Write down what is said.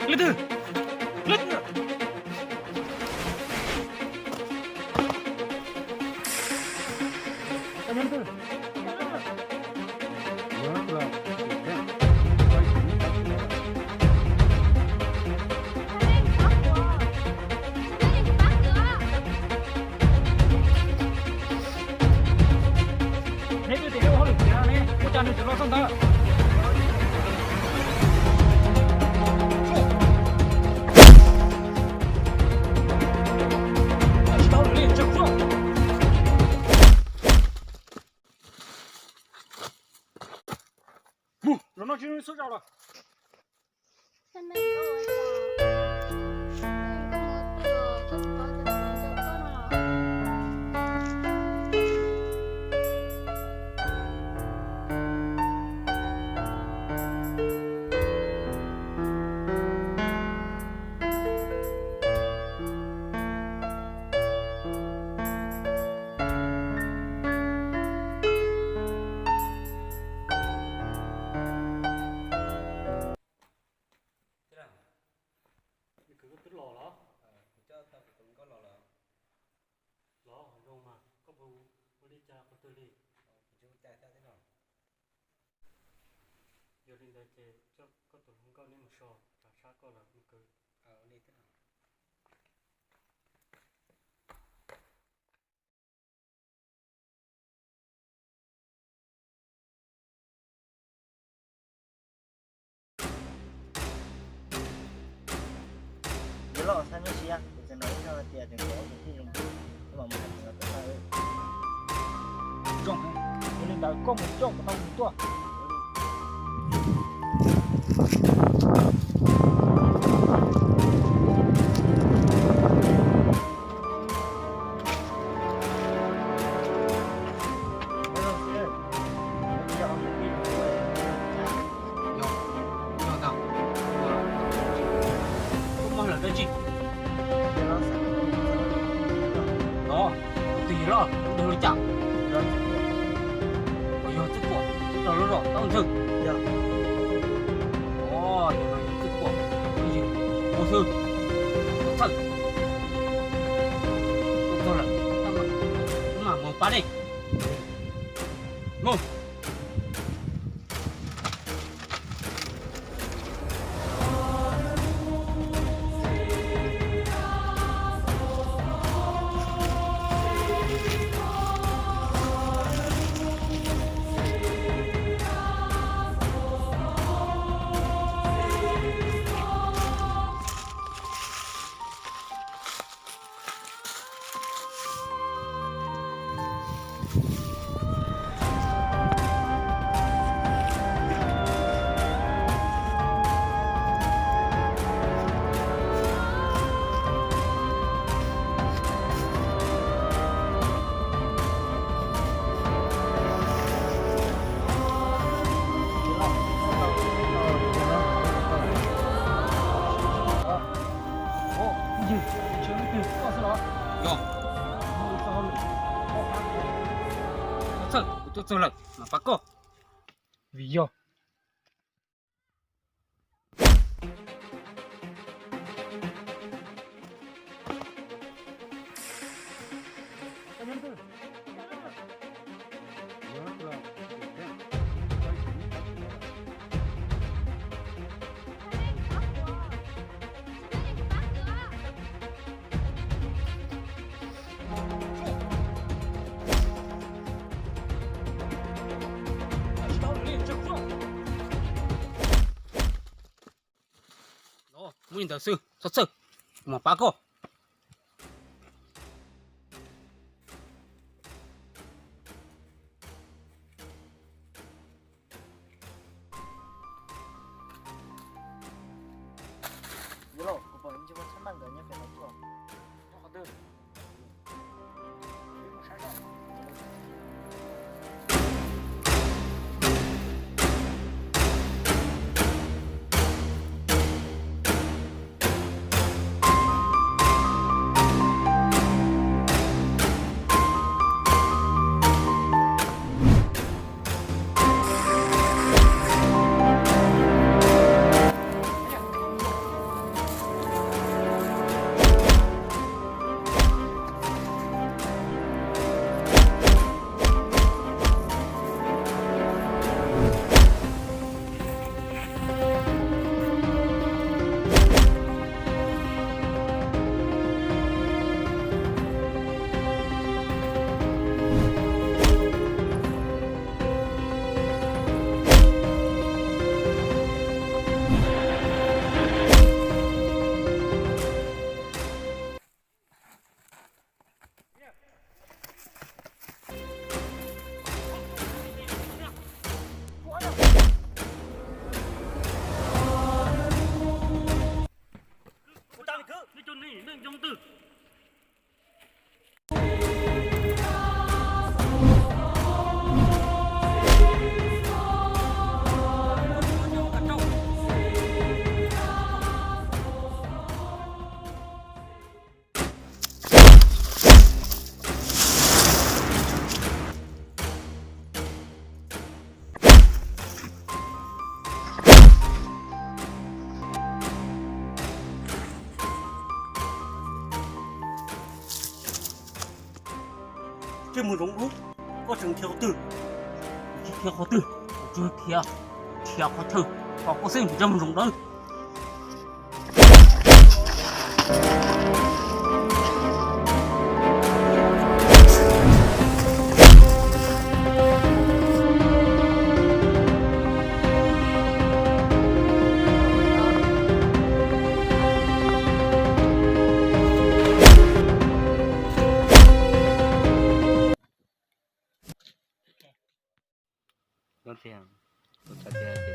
Leej twg? Leej twg? Neb twb tias neb ua hauj lwm tiag ne, ua cas nws tseem los txog ntawd? Mus, zaum no tsis xub zog lawm. Kwv, koj twb los los? Kuv coj tau kuv tus hluas nkauj los lawm. Los zoo mas koj puas ua li cas qhov twg li? Kuv tsis ua cas thiab los. Yog li ntawd ces coj koj tus hluas nkauj neb mus so, tsam sab koj lawm me kwv. Ua li thiab. Yog los xav nyob siab, kuv tseem hnov ib zog hais tias tseem tshuav ob kwv tij zoo dub, wb mam mus hais tias los tuaj tau. Zoo, yog li ntawd koj mus coj kom tau mus tuaj. Koj mob lawm dab tsi? Los, tus yawg loj hu li cas? Uas yog Txwj Kuam, rau lub zos Taub Ntxawg. Os, yog no yog Txwj Kuam, tus yawg ua xwb, tus txhawj. Tuaj txog lawm, wb mam mus pab nej. Mus. Yog, txhawj, kuv tuaj txog lawm mam pab koj. Vim yog Muaj li ntawd xwb, txhob txhawj, kuv mam pab koj. Yuav los, kuv pom ib ncig ua tshab npaj nkawd nyob pem no tuaj. Nyob qhov twg? Ntsej muag zoov dub, koj tseem khiav qhov twg? Tsis khiav qhov twg, kuv tsuas khiav, khiav qhov chaw, kom koj xeeb ntsej muag zoov dawb. Tus txhais